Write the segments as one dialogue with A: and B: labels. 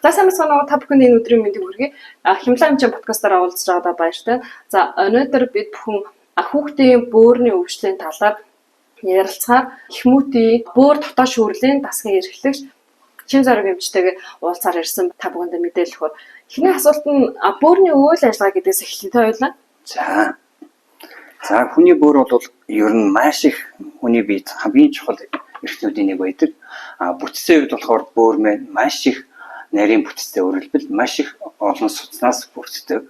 A: За, сайн байцгаана уу? Та бүхэнд энэ өдрийн мэндийг хүргэе. Хямлаа хэмжээ подкастаар уулзж байгаадаа баяртай. За, өнөөдөр бид бүхэн хүүхдийн бөөрийн өвчлөлийн талаар ярилцахаар Эхмүүтийн бөөр дотоод шүүрлийн дасгийн эрхлэгч Чин зориг эмчтэйгээ уулзаар ирсэн. Та бүхэндээ мэдээлэл өгөх. Эхний асуулт нь бөөрийн үйл ажиллагаа гэдгээс эхэлье та хоёулаа.
B: За. За, хүний бөөр бол ер нь маш их хүний биед хамгийн чухал эрхтнүүдийн нэг байдаг. Бүтцийн хувьд болохоор бөөр маань маш их нарийн бүтцтэй, өөрөлдөл маш их олон судснаас бүрддэг.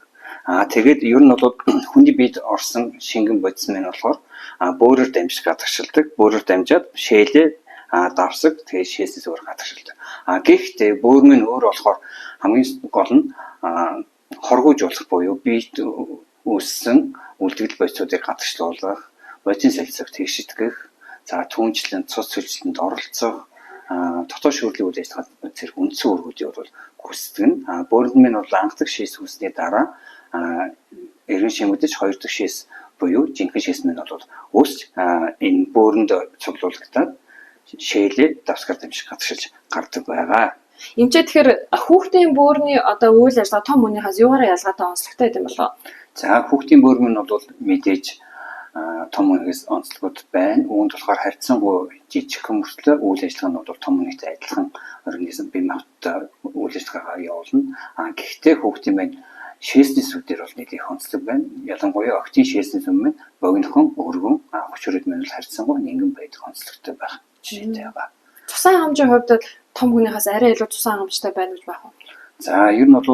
B: Тэгээд ер нь бол хүний биед орсон шингэн бодис маань болохоор бөөрөөр дамжиж гадагшилдаг. Бөөрөөр дамжаад шээлээ, давсаг, тэгээд шээснээс өөр гадагшилдаг. Гэхдээ бөөр маань өөр болохоор хамгийн гол нь хоргоожуулах буюу биед үүссэн үлдэгдэл бодисуудыг гадагшлуулах, бодисын солилцоог тэгшитгэх, за, түүнчлэн цус сөлжилтөнд оролцох, дотоод шүүрлийн үйл ажиллагаа зэрэг үндсэн үүргүүдийг бол гүйцэтгэнэ. Бөөрөнд минь бол анх шээс үүснээ дараа эргэн шимэгдэж хоёр дахь шээс буюу жинхэнэ шээс минь бол үүсч энэ бөөрөнд цуглуулагдаад шээлээ давсгаар дамжих гадагшилж гардаг байгаа.
A: Эмчээ, тэгэхээр хүүхдийн бөөрийн одоо үйл ажиллагаа том хүнийхээс юугаараа ялгаатай, онцлогтой юм болов?
B: За, хүүхдийн бөөр минь бол мэдээж том хүнээс онцлогуд байна. Үүнд болохоор харьцангуй жижигхэн мөртлөө үйл ажиллагаа нь бол том хүнийхтэй адилхан организм бие махбодтой үйл ажиллагаагаа явуулна. Гэхдээ хүүхдийн маань шээсний сүв дээр бол нэг их онцлог байна. Ялангуяа охидын шээсний сүм маань богинохон, өргөн, хүч хүрээд маань бол харьцангуй нингэн байдаг онцлогтой байх жишээтэй байгаа.
A: Цусан хангамжийн хувьд том хүнийхээс арай илүү цусан хангамжтай байна гэж байх уу?
B: За, ер нь бол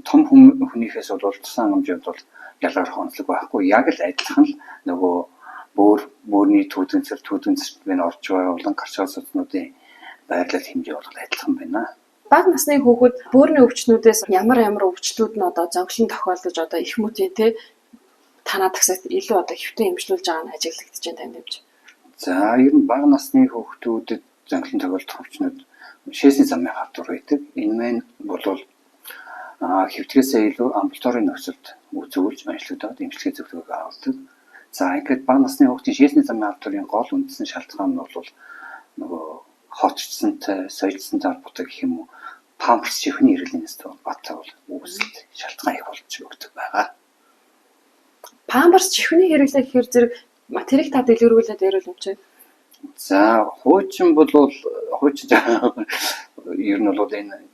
B: том хүнийхээс бол цусан хангамжийн хувьд бол ялгарх онцлог байхгүй. Яг л адилхан л нөгөө бөөрийн түүдэнцэр минь орж байгаа болон гарч байгаа суднуудын байрлал, хэмжээ бол адилхан байна.
A: Бага насны хүүхэд бөөрийн өвчнүүдээс ямар ямар өвчлүүд нь одоо зонхлон тохиолдож одоо Эхмүүтийн те танаа тагсагт илүү одоо хэвтэн эмчлүүлж байгаа нь ажиглагдаж байна танд эмч?
B: За, ер нь бага насны хүүхдүүдэд зонхлон тохиолдох өвчнүүд шээсний замын халдвар байдаг. Энэ маань бол хэвтгээсээ илүү амбулаторийн нөхцөлд үзүүлж онцлогдоод эмчилгээ зөвлөгөөг авдаг. За, ингээд бага насны хүүхдийн шээсний замын халдварын гол үндсэн шалтгаан нь бол нөгөө хоцорсонтой, соёлцсонтой холбоотой гэх юм уу, памперс чихний хэрэглээнээс баттай бол үүсэлт шалтгаан их болж өгдөг байгаа.
A: Памперс чихний хэрэглээ гэхээр зэрэг тэрийг та дэлгэрүүлээд яриул юм чи.
B: За, хуучин бол хуучин ер нь бол энэ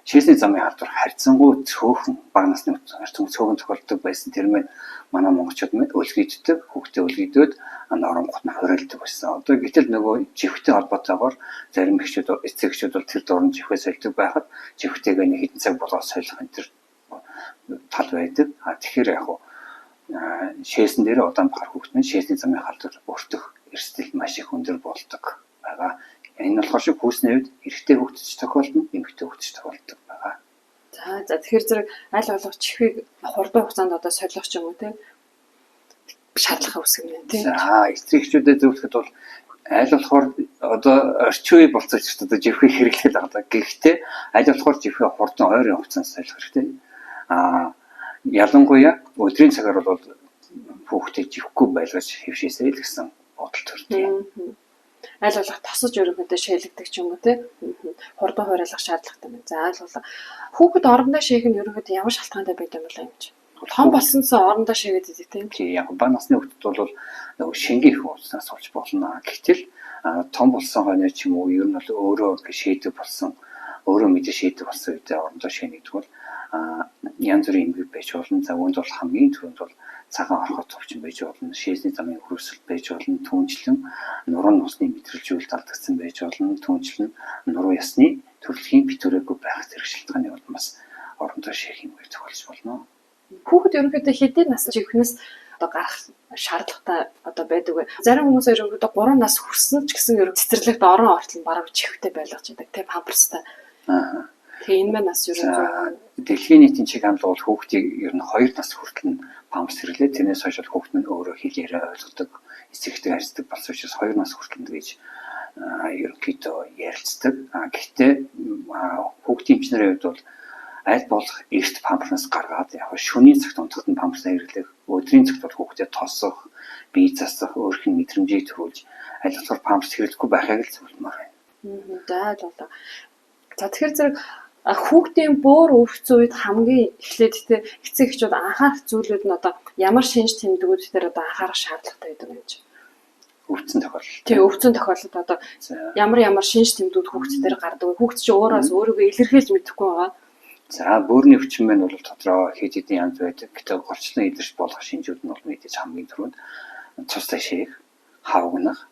B: шээсний замын халдвар харьцангуй цөөхөн, бага насны харьцангуй цөөхөн тохиолддог байсан. Тэр маань манай монголчууд мэд өлгийддэг, хүүхдээ өлгийдөөд оронгот нь хориолдог байсан. Одоо гэтэл нөгөө живхтэй холбоотойгоор зарим эхчүүд, эцэг эхчүүд бол тэр дуран живхээ сольдог байхад живхтэйгээ нэг хэдэн цаг болгоо солих энэ төр тал байдаг. Тэгэхээр яг хуу шээсэн дээр удаан бахар хүүхд нь шээсний замын халдвар өртөх эрсдэл маш их өндөр болдог байгаа. Энэ болохоор шиг хүүсний үед эрэгтэй хүүхдэд ч тохиолдно, эмэгтэй хүүхдэд ч тохиолддог байгаа.
A: За, тэгэхээр зэрэг аль болох чихвийг хурдан хугацаанд одоо солих ч юм уу те шаардлага үүсгэн байна тийм.
B: За, эцэг эхчүүдэд зөвлөхөд бол аль болохоор одоо орчин үе болцсон ч одоо живхийг хэрэглээд байгаа. Гэхдээ аль болохоор живхээ хурдан ойрын хугацаанд солих хэрэгтэй. Ялангуяа өдрийн цагаар бол хүүхдээ живхгүй байлгаж хэвшээсэй л гэсэн бодол төрдөг.
A: Аль болох тосож өргөдөө шээлгдэг ч юм уу те хурдан хуурайлах шаардлагатай байна. За, аль болох хүүхэд орондоо шээх нь ерөнхийдөө ямар шалтгаантай байд юм бол юм чи? Том болсонсоо орондоо шээгээд идэв тийм.
B: Тийм, яг бага насны хүүхдэд бол нөгөө шингэн их ууснаас болж болно. Гэтэл том болсон хойно ч юм уу ер нь бол өөрөө шийдэг болсон, өөрөө мэдээ шийдэг болсон үедээ орондоо шээнэ гэдэг бол янз бүрийн эмгэг байж болно. За, үүнд бол хамгийн түрүүнд бол цагаан орхот өвчин байж болно, шээсний замын хөрвсөл байж болно, түүнчлэн нуруу нусны мэдрэлжүүлэлт алдагдсан байж болно, түүнчлэн нуруу ясны төрөлхийн битүүрээгүй байх зэрэг шалтгааны улмаас орондоо шээх юм гэж тохиолдож болно.
A: Хүүхэд ерөнхийдөө хэдийн нас чихнээс одоо гарах шаардлагатай одоо байдаг вэ? Зарим хүмүүс ерөнхийдөө 3 нас хүрсэн ч гэсэн ерөнхийдөө цэцэрлэгт орон ортол нь бараг чихвтэй байлгаж байдаг тийм памперстай. Тэгээ энэ маань нас ерөнхийдөө
B: Дэлхийн нийтийн чиг хандлага бол хүүхдийг ер нь 2 нас хүртэл нь памперс хэрэглээ. Тэрнээс хойш бол хүүхд нь өөрөө хэл яриа ойлгодог, эцэгтэй харьцдаг болсон учраас 2 нас хүртэл гэж ерөнхийдөө ярилцдаг. Гэхдээ хүүхдийн эмчнэрийн хувьд бол аль болох эрт памперсаас гаргаад яг шөнийн цагт унтахад нь памперсаа хэрэглэх, өдрийн цагт бол хүүхдэд тосох, бие засах, өөрөх нь мэдрэмжийг төрүүлж аль болохоор памперс хэрэглэхгүй байхыг л зөвлөмөр байна.
A: За, ойлголоо. За, тэгэхээр зэрэг Хүүхдийн бөөр өвдсөн үед хамгийн эхлээд те эцэг эхчүүд анхаарах зүйлүүд нь одоо ямар шинж тэмдгүүд дээр одоо анхаарах шаардлагатай байдаг юм чи?
B: Өвдсөн тохиолдолд.
A: Тийм, өвдсөн тохиолдолд одоо ямар шинж тэмдгүүд хүүхд дээр гардаг вэ? Хүүхд чинь өөрөөс өөрийгөө илэрхийлж мэдэхгүй байгаа.
B: За, бөөрийн өвчин маань бол тодорхой хэд хэдэн янз байдаг. Гэтэ голчлон илэрч болох шинжүүд нь бол мэдээж хамгийн түрүүнд цустай шээх, хавгнах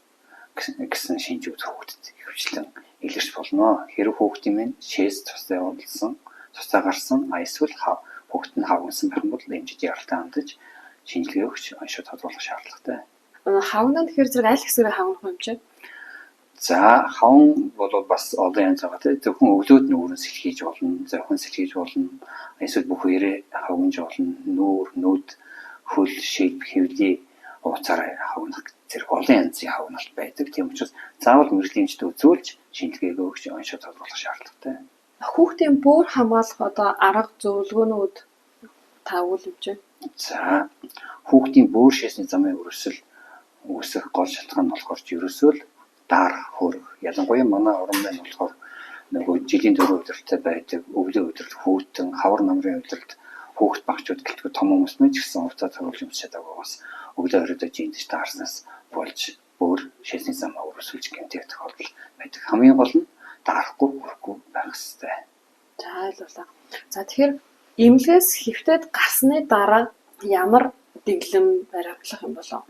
B: гэсэн шинжүүд хүүхдэд ихэвчлэн илэрч болно. Хэрэг хүүхдийн маань шээс цустай уулзсан, цустай гарсан, эсвэл хүүхд нь хавгнасан байх юм бол эмчид яралтай хандаж шинжилгээ өгч оншоо тодруулах шаардлагатай.
A: Хавгнаа гэхээр зэрэг аль хэсгээрээ хавгнах юм чи?
B: За, хаван бол бас олон янз байгаа тийм. Зөвхөн өглөөд нь өөрөн сэлхийж болно, зовхин сэлхийж болно. Эсвэл бүх үеэрээ хавгнаж болно. Нүүр, нүд, хөл, шив, хэвлий ууцаараа хавгнах зэрэг олон янзын хавгналт байдаг. Тийм учраас заавал мэргэжлийн эмчтэй үзүүлж шинжилгээг өгч оншоо тодруулах шаардлагатай.
A: Хүүхдийн бөөр хамгаалах одоо арга зөвлөгөөнүүд таавал юм чи?
B: За, хүүхдийн бөөр шээсний замын өрсөл үүсэх гол шалтгаан нь болохоор ерөөсөө л дарах, хөрөх. Ялангуяа манай орон маань болохоор нөгөө жилийн дөрөв удирдалтай байдаг, өвлийн удирдал, хүүтэн, хавар намрын удирдалд хүүхд багчууд гэлтгүй том хүмүүс мэн ч гэсэн хувцас цогцолж өмсөж чадаагүй бас өглөө оройдоо жиндэж даарснаас болж бөөр шээсний замаа өрсөлж гэмтэх тохиолдол байдаг. Хамгийн гол нь дарахгүй, хөрөхгүй байх ёстой.
A: За, ойлголоо. За, тэгэхээр эмнэлгээс хэвтээд гарсны дараа ямар дэглэм баримтлах юм болов?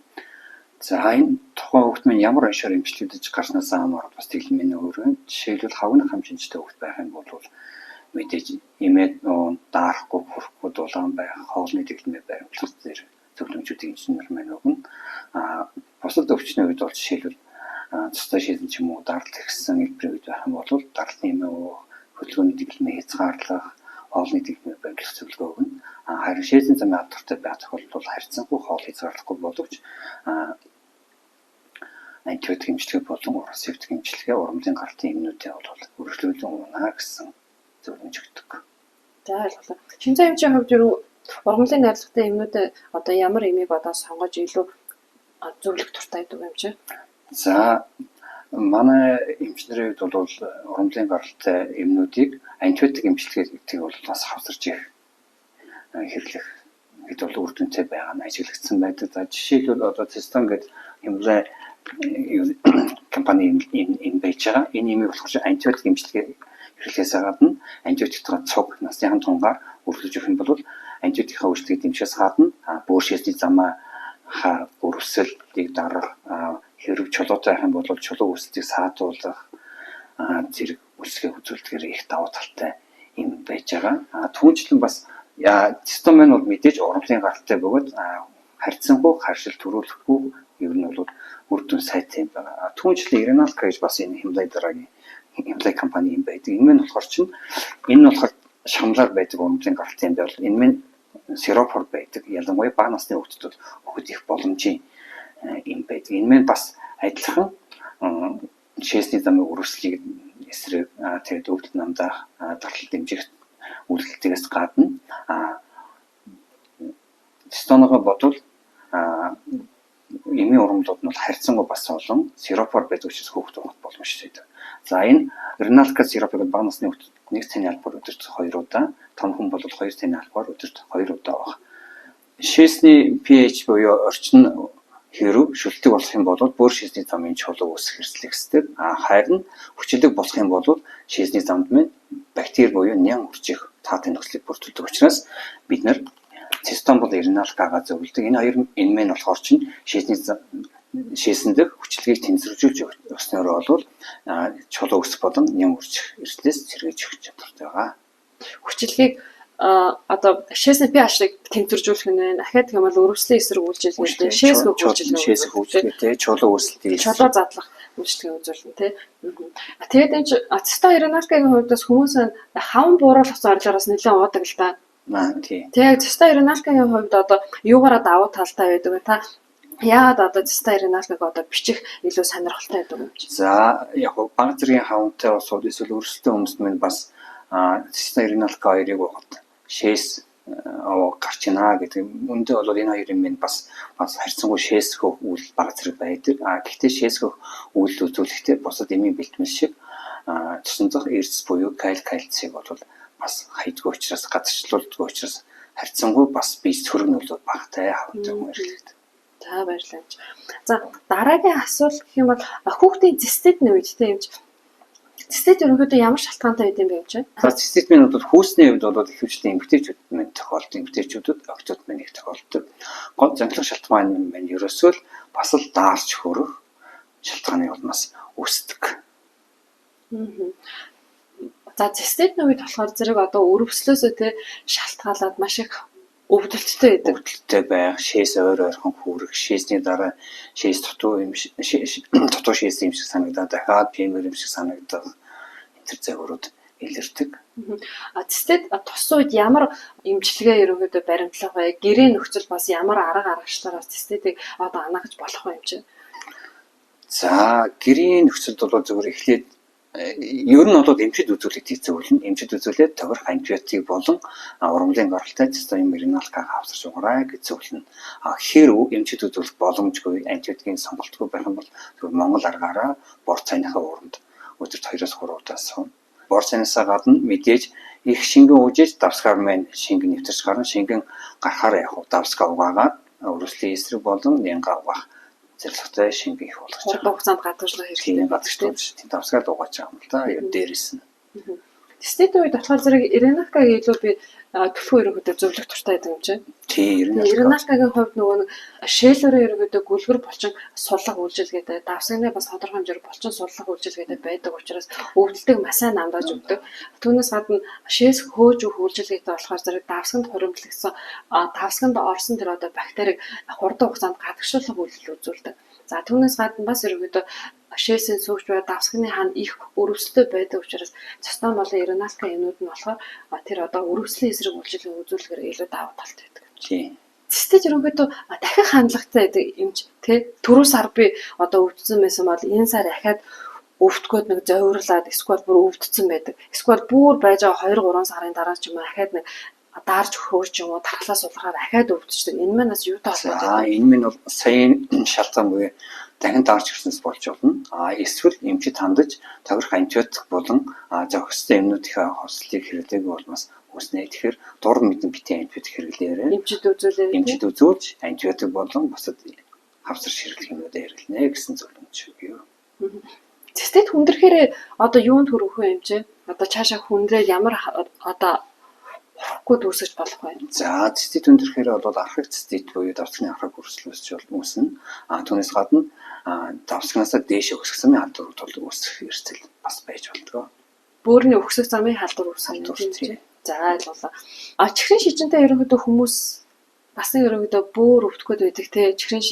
B: За, энэ тухайн хүүхд маань ямар оншоор эмчлэгдэж гарснаас хамаарат бас дэглэмийн өөр байна. Жишээлбэл хавгнах хам шинжтэй хүүхд байх юм бол мэдээж эмээд даарахгүй, хөрөхгүй дулаан байх, хоолны дэглэмээ баримтлах зэрэг зөвлөмжүүдийг инженер маань өгнө. Бусад өвчний үед бол жишээлбэл цустай шийдэн ч юм уу даралт ихсэн элбэрийн үед байх юм бол даралтын эмээ уух, хөдөлгөөний дэглэмээ хязгаарлах, хоолны дэглэмээ баримтлах зөвлөгөө өгнө. Харин шээсний замын алдартай байх тохиолдолд бол харьцангуй хоол хязгаарлахгүй боловч антибиотик эмчилгээ болон уран септик эмчилгээ, урамлын гартын эмнүүдээ бол үргэлжлүүлэн уунаа гэсэн зөвлөмж өгдөг.
A: За, ойлголоо. Шинзай эмчийн хувьд юу ургамлын найрлагатай эмнүүдээ одоо ямар эмийг одоо сонгож илүү зөвлөх дуртай байдаг юм чи?
B: За, манай эмч нарын хувьд бол ургамлын гаралтай эмнүүдийг антибиотик эмчилгээ гэдгийг бол бас хавсарч их хэрэглэх гэдэг бол үр дүнтэй байгаа нь ажиглагдсан байдаг. За, жишээлбэл одоо Цистон гэдэг Химлай компани юм байж байгаа. Энэ эмийг болохоор антибиотик эмчилгээ хэрэглээс гадна антибиотиктойгоо цуг насныхан тунгаар үргэлжлүүлж өгөх юм бол антибиотикийн үйлчлэгийг дэмжихээс гадна бөөр шээсний замаа өрөвсөлтийг дарах, хэрэг чулуутай байх юм бол чулуу үүсэлтийг саатуулах зэрэг үйлчлэгээ үзүүлдэгээр их давуу талтай юм байж байгаа. Түүнчлэн бас Цистон маань бол мэдээж урамлын гаралтай бөгөөд харьцангуй харшил төрүүлэхгүй ер нь бол үр дүн сайтай юм байна. Түүнчлэн Иреналка гэж бас энэ Химлай дараагийн Химлай компани юм байдаг. Энэ мэн болохоор чинь энэ нь болохоор шамлаар байдаг урамлын гаралтай юм байвал энэ мэн сиропор байдаг. Ялангуяа бага насны хүүхдэд өгөхөд их боломжийн юм байдаг. Энэ мэн бас адилхан шээсний замын өрөвслийг эсрэг, тэгээд өвдөлт намдаах, даралт дэмжих үйлдэлтээс гадна тестоногоо бодвол эмийн урамлууд нь бол харьцангуй бас олон сиропор байдаг учраас хүүхд уухад боломжтой байдаг. За, энэ Реналка сиропыг бага насны хүүхдэд 1 цайны албаар өдөрт 2 удаа, том хүн бол 2 цайны албаар өдөрт 2 удаа уух. Шээсний pH буюу орчин хэрв шүлтэг болох юм бол бөөр шээсний замын чулуу үүсэх эрсдэл ихсдэг. Харин хүчилэг болох юм бол шээсний замд минь бактери буюу нян үржих таатын нөхцөлийг бүрдүүлдэг учраас бид нар Цистон бол Иреналкагаа зөвлөдөг. Энэ хоёр энэ мэн болохоор чинь шээсний шээсэн дэх хүчилгээг тэнцвэржүүлж өгснөөрөө бол чулуу өсөх болон нян үржих эрсдлээс сэргийж өгөх чадвартай байгаа.
A: Хүчилгээг одоо шээсний pH-ыг тэнцвэржүүлэх нь байна. Ахиад гэх юм бол өрөвслийн эсрэг үйлчилгээ, шээсгүй үйлчилгээ,
B: шээсэх үйлчилгээтэй, чулуу үүсэлтийн
A: чулуу задлах үйлчилгээ үзүүлнэ тий. Тэгээд энэ Цистон Иреналкагийн хувьд бас хүмүүс хаван бууруулах зорилгоос нэлээд уудаг л да.
B: Тий.
A: Тэгээд Цистон Иреналкагийн хувьд одоо юугаараа давуу талтай байдаг вэ та? Яагаад одоо Цистон Иреналкаг одоо бичих илүү сонирхолтой байдаг юм чи?
B: За, яг бага зэргийн хавантай бас эсвэл өрсөлдөөн хүмүүст минь бас Цистон Иреналка хоёрыг уухад шээс гарч ийна гэдэг. Үүндээ бол энэ хоёрын минь бас харьцангуй шээсгөх үйл бага зэрэг байдаг. Гэхдээ шээсгөх үйл үзүүлэхдээ бусад эмийн бэлтгэл шиг Цусан дах эрдэс буюу кальцийг бол бас хайдгүй учраас, гадагшлуулдаггүй учраас харьцангуй бас бие сөрөг нөлөө багатай хавантай хүн эрхлэгдэг.
A: За, баярлалаа. За, дараагийн асуулт гэх юм бол хүүхдийн циститний үед те эмч цистит ерөнхийдөө ямар шалтгаантай байд юм бэ эмч?
B: За, цистит минь бол хүүсний хувьд бол ихэвчлэн эмэгтэйчүүд минь тохиолддог, эмэгтэйчүүдэд охидод минь их тохиолддог. Гол зөнхлөх шалтгаан минь ерөөсөө л бас л даарч хөрөх шалтгааны улмаас үүсдэг.
A: За, циститний үед болохоор зэрэг одоо өрөвслөөсөө те шалтгаалаад маш их өвдөлттэй байдаг.
B: Өвдөлттэй байх, шээс ойр ойрхон хүүрэх, шээсний дараа шээс дутуу юм дутуу шээс юм шиг санагдаад, дахиад пимэр юм шиг санагдах энэ төр загварууд илэрдэг.
A: А цэцэд тус үед ямар эмчилгээ ерөнхийдөө баримтлах вэ? Гэрээ нөхцөл бас ямар арга аргачлалаар цэцэдийг одоо анаагч болох вэ юм чи?
B: За, гэрийн нөхцөлд бол зөвхөн эхлээд ер нь бол эмчит үзүүлэлтийг зөвлөнө. Эмчит үзүүлээд тохирох антибиотик болон ургамлын горолтой цэцэн миреналкаг авсарч угаарай гэж зөвлөнө. А хэрв эмчит үзүүлэх боломжгүй, антибиотикийн сонголтгүй байх юм бол зөвхөн Монгол аргаараа бор цайныхаа уранд өдөрт 2-3 удаа сууна. Бор цайнаасаа гадна мэдээж их шингэн уужиж давсгаар маань шингэн нэвтэрч гарна. Шингэн гарахаар яг давсгаа угаагаад өрөслийн эсрэг болон нянга угаах зорилготой шингэн их болгож
A: байгаа. Хурдан хугацаанд гадагшлах хэрэгтэй.
B: Гадагшлуулж тийм давсгаар угааж байгаа юм л да. Ер дээрээс нь.
A: Тэстэд үед болохоор зэрэг Иреналкагийн илүү би түлхүү ерөнхийдөө зөвлөх туфтаа байдаг юм чинь.
B: Тийм,
A: Иреналкагийн хувьд нөгөө нэг шээлөрөө ерөнхийдөө гүлгэр булчин суллах үйлчилгээтэй, давсагны бас тодорхой хэмжээр булчин суллах үйлчилгээтэй байдаг учраас өвдөлтийг маш сайн намдааж өгдөг. Түүнээс гадна шээс хөөж өгөх үйлчилгээтэй болохоор зэрэг давсагнд хуримтлагдсан, давсагнд орсон тэр одоо бактерийг хурдан хугацаанд гадагшлуулах үйлдэл үзүүлдэг. За, түүнээс гадна бас ерөнхийдөө шээсийн сүүгч буюу давсганы хаана их өрөвсөлтөй байдаг учраас цостон болон иреналка юмнууд нь болохоор тэр одоо өрөвслийн эсрэг үйлчилгээ үзүүлэхээр илүү давуу талтай байдаг.
B: Тийм.
A: Цэцтэй ерөнхийдөө дахин хандлагатай байдаг юмч тий. Түрүү сар би одоо өвдсөн байсан бол энэ сар ахаад өвдгөөд нэг зовирлаад эсвэл бүр өвдсөн байдаг. Эсвэл бүр байж байгаа 2 3 сарын дараа ч юм уу ахаад нэг даарч хөөрч юм уу тархлаа сулрахаар ахаад өвдчихдэг. Энэ маань бас юутай холбоотой
B: вэ? Энэ минь бол саяын шалтгаан буюу дахин даарч ирснээс болж болно. А эсвэл эмчит хандаж тохирох антибиотик болон зохистой юмнуудынхаа хослолыг хэрэглээгүй болмоос үүснэ. Тэгэхээр дур мэдэн битгий антибиотик хэрэглээрэй.
A: Эмчит үзүүлээрэй.
B: Эмчит үзүүлж антибиотик болон бусад хавсар хэрэглэх юмнуудаа хэрэглэнэ гэсэн зөвлөмж өгье.
A: Цэцэд хүндрэхээр одоо юунд хүрэх вэ юм чи? Одоо цаашаа хүндрээ ямар одоо урахгүй дүүсгэж болох вэ?
B: За, цэцэд хүндрэхээр бол архаг цэцэд буюу давсганы архаг өрсөлөөсч бол үүснэ. А түүнээс гадна давсганаасаа дээш өсөх замын халдвар тул үүсэх эрсдэл бас байж болдгоо.
A: Бөөрийн өксөх замын халдвар үүсэх юм тийм. За, ойлголоо. А чихрийн шижинтэй ерөнхийдөө хүмүүс бас нэг ерөнхийдөө бөөр өвдөх гээд байдаг те. Чихрийн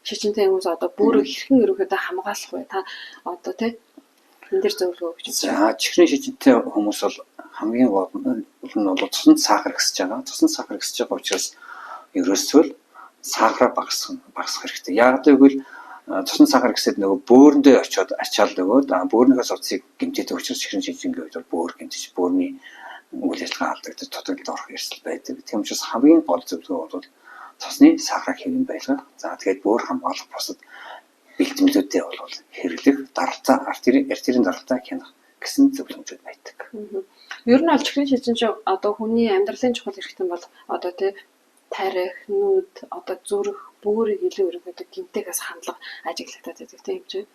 A: шижинтэй хүмүүс одоо бөөрөө хэрхэн ерөнхийдөө хамгаалах вэ? Та одоо те энэ дэр зөвлөгөө өгч.
B: За, чихрийн шижинтэй хүмүүс бол хамгийн гол нь бол цуснд сахар ихсэж байгаа. Цуснд сахар ихсэж байгаа учраас ерөөсөө л сахараа багасгах хэрэгтэй. Яг гэвэл цуснд сахар гэсэд нөгөө бөөрөндөө очиод ачаал нөгөөд бөөрнийхөө судсыг гэмтээдэг учраас чихрийн шижингийн үед бол бөөр гэмтэж бөөрний үйл ажиллагаа алдагдаж дутагдлалд орох эрсдэл байдаг. Тийм учраас хамгийн гол зөвлөгөө бол цусны сахарыг хэвэн байлгах. За, тэгээд бөөр хамгаалах бусад бэлтгэлүүдээ бол хэрэглэх, даралтаа артерийн даралтаа хянах гэсэн зөвлөмжүүд байдаг.
A: Ер нь бол чихрийн шижин чинь одоо хүний амьдралын чухал эрхтэн бол одоо тий тарих, нүд, одоо зүрх, бөөрийг илүү ерөнхийдөө гэмтэхээс хандлага ажиглагдаад байдаг тийм үү?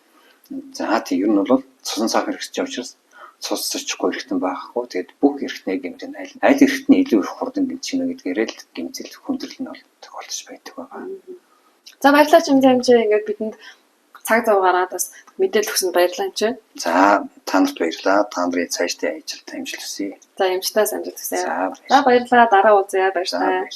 B: За, тийм, ер нь бол цусан сахар ихсэж байгаа учраас цус сорчихгүй эрхтэн байхгүй. Тэгээд бүх эрхтнийг гэмтэн аль эрхтний илүү их хурдан гэмтэх гэдгээрээ л гэмтэл хүндрэл нь бол тохиолдож байдаг байгаа.
A: За, баярлалаа Чимзээ эмчээ, ингээд бидэнд цаг зав гаргаад бас мэдээлэл өгсөнд баярлалаа эмчээ.
B: За, та нарт баярлалаа. Та нарын цаашдын ажилд амжилт хүсье.
A: За, эмчтээс амжилт хүсье. За, баярлалаа. Дараа уулзъя. Баярлалаа.